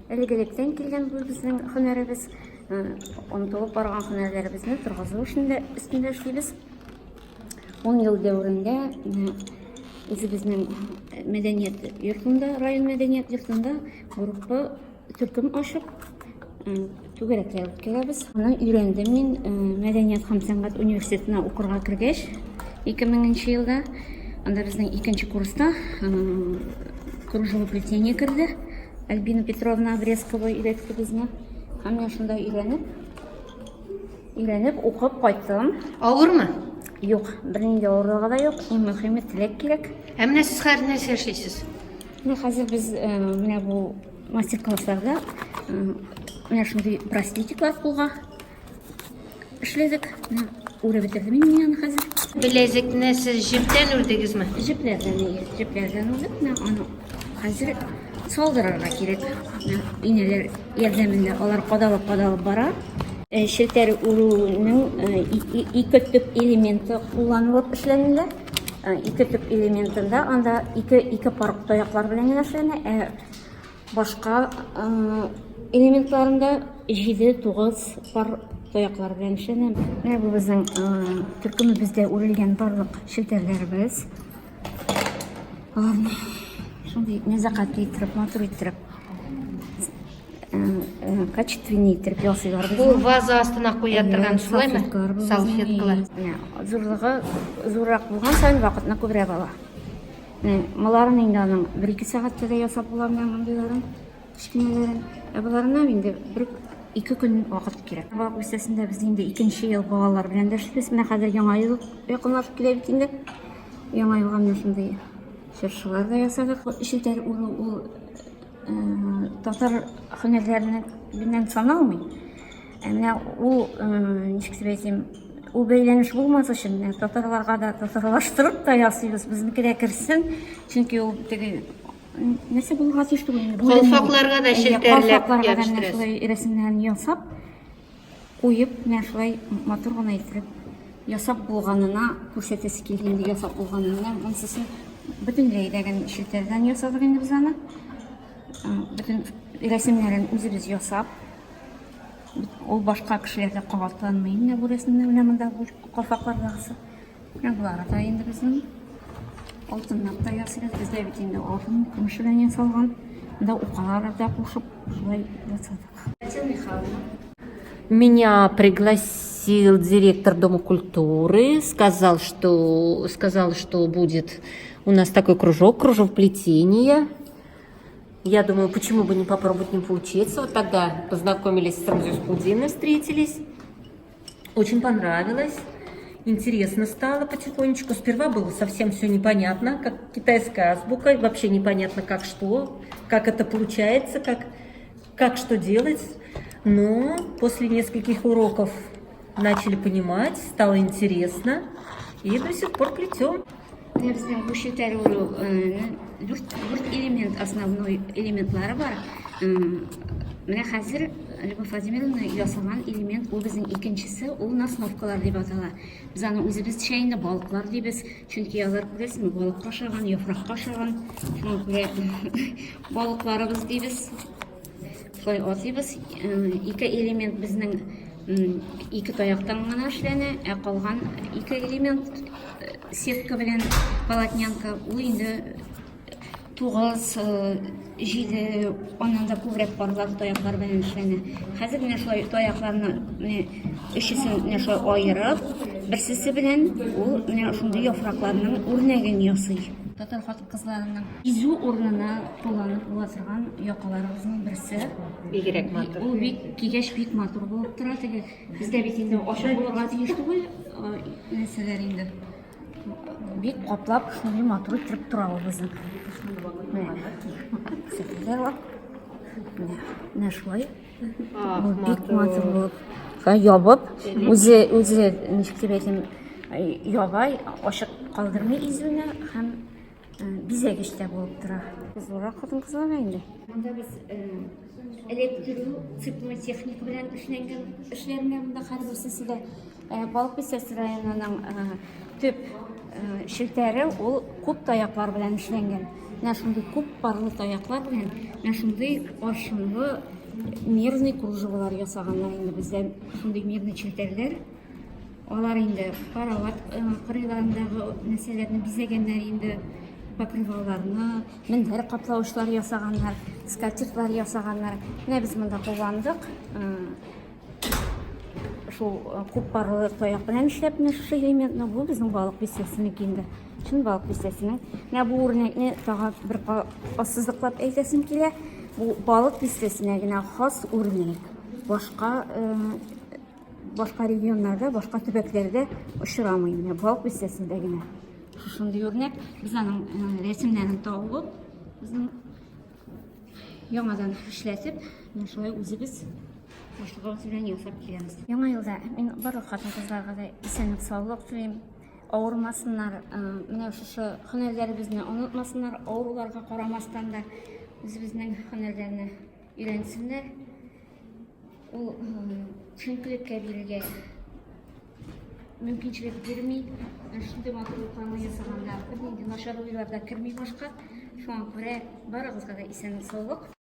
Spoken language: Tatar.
Элек-электән килгән бу безнең һөнәребез. Онытылып барган һөнәрләребезне торгызу эшендә өстендә эшлибез. 10 ел дәверендә үзебезнең мәдәният йортында, район мәдәният йортында группа төркем ачып, түгәрәкләр үткәрәбез. Аны өйрәндем мин мәдәният һәм сәнгать университетына укырга кергәч, 2000 елда. Анда безнең икенче курста кружевоплетение керде. Альбина Петровна Обрезкова өйрәтте безне. Һәм менә шунда өйрәнеп, өйрәнеп, укып кайттым. Авырмы? Юк, бернинди авырлыгы да юк. Иң мөһиме теләк кирәк. Ә менә сез хәзер нәрсә эшлисез? Менә хәзер без менә бу мастер-классларда менә шундый браслетиклар кулга эшләдек. Менә үреп бетердем инде мин аны хәзер. Беләзекне сез җептән үрдегезме? Җепләрдән, җепләрдән үрдек. Менә аны хәзер салдырырга кирәк. Менә инәләр ярдәмендә алар кадалып-кадалып бара. Челтәр үрүнең ике төп элементы кулланылып эшләнелә. Ике төп элементында анда ике пар таяклар белән генә эшләнә, ә башка элементларында 7-9 пар таяклар белән эшләнә. Менә бу безнең төркемебездә үрелгән барлык челтәрләребез. Аларны шундый нәзакәтле иттереп, матур иттереп, качественный иттереп ясыйлар. Бу ваза астына куя торган, шулаймы? Салфеткалар. Зурлыгы зуррак булган саен вакытны күбрәк ала. Боларын инде аның 1-2 сәгатьтә дә ясап була менә мондыйларын, кечкенәләрен. Ә боларына инде 1-2 көн вакыт кирәк. Балык бистәсендә без инде икенче ел балалар белән дә эшлибез. Менә хәзер яңа ел якынлашып килә бит инде. Яңа елга менә шундый чыршылар да ясадык. Челтәр үрү ул татар һөнәрләреннән саналмый. Ә менә ул, ничек дип әйтим, ул бәйләнеш булмас өчен, менә татарларга да татарлаштырып та ясыйбыз, безнеке дә керсен, чөнки ул теге нәрсә булырга тиеш түгел инде. Калфакларга да челтәрләп ябыштырасыз. Шулай рәсемнәрен ясап, куеп, менә шулай матур гына итеп ясап булганына күрсәтәсе килде инде ясап булганын. Менә монсысын бөтенләй дәген челтәрдән ясадык инде без аны. Бөтен рәсемнәрен үзебез ясап, Ул башка кешеләрдә кабатланмый. Менә бу рәсемнәр, менә монда бу калфаклардагысы. Менә болары да инде безнең алтыннап та ясыйбыз. Бездә бит инде алтын, көмеш белән ясалган. Монда укалар да кушып шулай ясадык. Татьяна Михайловна. Меня пригласил директор Дома культуры, сказал, что будет у нас такой кружок, кружок плетения. Я думаю, почему бы не попробовать не поучиться. Вот тогда познакомились с Рамзой Скудиной, встретились. Очень понравилось. Интересно стало потихонечку. Сперва было совсем все непонятно, как китайская азбука. Вообще непонятно, как что, как это получается, как что делать. Но после нескольких уроков начали понимать, стало интересно. И до сих пор плетем. Менә безнең бу челтәр үрү дүрт элемент, основной элементлары бар. Менә хәзер Любовь Владимировна ясаган элемент, ул безнең икенчесе, ул насновкалар дип атала. Без аны үзебезчә инде балыклар дибез, чөнки алар, күрәсезме, балыкка охшаган, яфракка охшаган. Шуңа күрә балыкларыбыз дибез. Шулай атыйбыз. Ике элемент безнең ике таяктан гына эшләнә, ә калган ике элемент сетка белән полотнянка, ул инде 9, 7, аннан да күбрәк парлар таяклар белән эшләнә. Хәзер менә шулай таякларны менә өчесен менә шулай аерып, берсесе белән ул менә шундый яфракларның үрнәген ясый. Татар хатын-кызларының изү урынына кулланып була торган якаларыбызның берсе. Бигрәк матур. Ул бик кигәч бик матур булып тора теге. Бездә бит инде ачык булырга тиеш түгел, нәрсәләр инде. Бик каплап, шундый матур иттереп тора ул безнең. Менә. Менә шулай. Ул бик матур булып. Шулай ябып, үзе үзе ничек дип әйтим, яба, ачык калдырмый изүне һәм бизәгеч тә булып тора. Зуррак хатын-кызларга инде. Монда без эләктерү цепной техника белән эшләнгән эшләр менә монда һәрберсесе дә. Балык Бистәсе районының төп челтәре ул күп таяклар белән эшләнгән. Менә шундый күп парлы таяклар белән менә шундый аршынлы мерный кружевалар ясаганнар инде бездә шундый мерный челтәрләр. Алар инде карават кырыйларындагы нәрсәләрне бизәгәннәр инде, покрываларны, мендәр каплавычлар ясаганнар, скатертлар ясаганнар. Менә без монда кулландык. Шул күп парлы таяк белән эшләп менә шушы элементны. Бу безнең балык бистәсенеке инде. Чын балык бистәсенең. Менә бу үрнәкне тагы бер ассызыклап әйтәсем килә. Бу балык бистәсенә генә хас үрнәк. Башка башка регионнарда, башка төбәкләрдә очрамый. Менә балык бистәсендә генә шушындый үрнәк. Без аның рәсемнәрен табып, безнең яңадан эшләтеп, менә шулай үзебез башлыгыбыз белән ясап киләбез. Яңа елда мин барлык хатын-кызларга да исәнлек, саулык телим. Авырмасыннар, менә шушы һөнәрләребезне онытмасыннар, авыруларга карамастан да үзебезнең һөнәрләрне өйрәнсеннәр. Ул төшенкелеккә бирергә мөмкинчелек бирми. Шундый матурлыкларны ясаганда бернинди начар уйлар да керми башка. Шуңа күрә барыгызга да исәнлек-саулык.